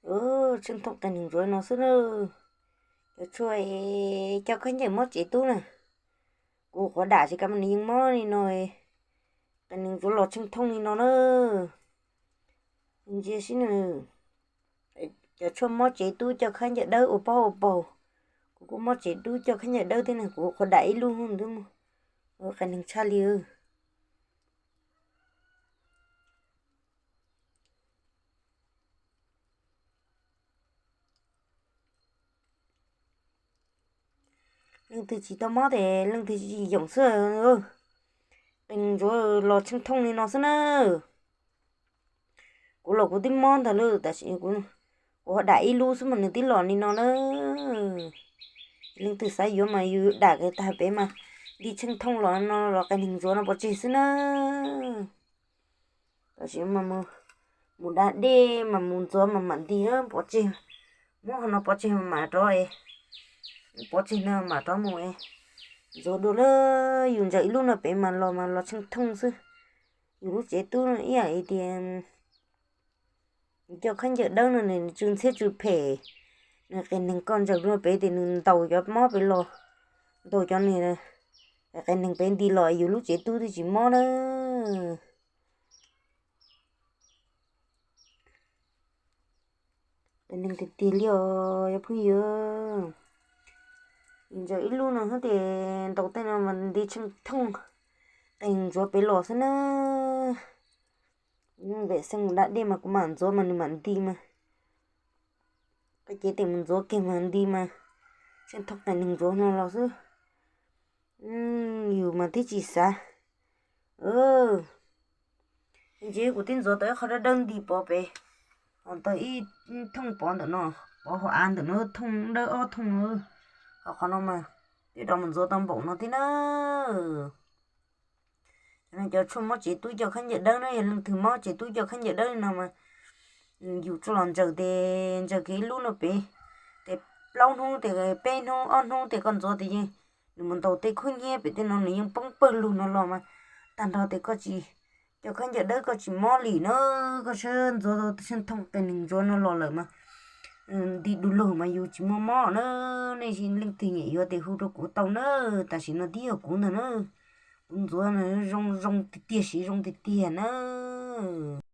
Tsheej thooj qias neeg ntsuav no xwb na. Cov tshuaj coj khaub ncaws mob tsev tub na, kuv qhuav dam tsis kam mas nws yeej mob li no. Qias neeg ntsuav los tsheej thooj li no na. Ntsia sib na, cov tshuaj mob tsev tub coj khaub ncaws dawb ua pob ua paug, kuv kuj mob tsev tub coj khaub ncaws dawb thiab na, kuv qhuav dam ib lub ntawd, qias neeg tshaj li. Leej twg tsis tau mob ces leej twg tsis yoom xwb. Qias neeg ntsuav los tsheej thooj li no xwb na. Kuv los kuv twb mob ntag lauj, tab sis kuv ho dam ib lub xwb mas nws twb los li no na. Leej twg xav yuav mas yus dam kiag tag pem mas nti tsheej thooj los no los qias neeg ntsuav no pov tseg xwb na. Tab sis mus da dej mas mus ntxuav mas mam nti pov tseg, muab qhov no pov tseg mas mam rov, pov tseg no mam rov mus ntxuav dua lawm. Yus ntsaws ib lub no pem mas los mas los tsheej thooj xwb. Yus lub tsev tub ib yam li tias coj khaub ncaws dawb no nws tsw ntxhiab tsw phem, nws qias neeg, koj ntsaws lub no pem ces nws ntaus cov mob pem los, ntaus cov qias neeg pem nti los yus lub tsev tub twb tsis mob na. Qias neeg tiag tiag li os cov phooj ywg. Ntsaws ib lub no hab tes ntaus tej no mas nti tsheej thooj, qias neeg ntsuav pem los xwb na. Npem xeeb mus da dej mas kuv mam ntxuav mas nws mam nti mas, koj cev tes mus ntxuav kiag mas nti mas, tsheej thooj qias neeg ntsuav no los xwb. Yus mas twb tsis xav. Ntsis kuv twb ntxuav tau ib qho dawb dawb nti pov pem, ho tau ib thooj pov ntawm no, pov hauv av ntawm no thooj dawb ob thooj no, ho qhov no mas twb rov mus ntxuav tau npaum no thiab na. Cov no cov tshuaj mob tsev tub coj khaub ncaws dawb na, yog leej twg mob tsev tub coj khaub ncaws dawb no mas yus tsuas los ntsaws tes ntsaws kiag ib lub no pem, tes plaub hnub tes peb hnub ob hnub tes koj ntxuav tes yeej, nws mus ntaus tej khaub nyiab pem tej no nws yeej poob pawg lug no los mas, tag nrho tes koj tsis coj khaub ncaws dawb koj tsis mob li na. Koj sab ntxuav tsheej thooj qias neeg ntsuav no los lawm mas nti du lug mas yus tsis muaj mob na. Nej leej twg nyiam yuav tes hu rau kuv tau na. Tam sim no twb yog kuv ntag na, kuv ntxuav zoo zoo tiag tiag, siv zoo tiag tiag na.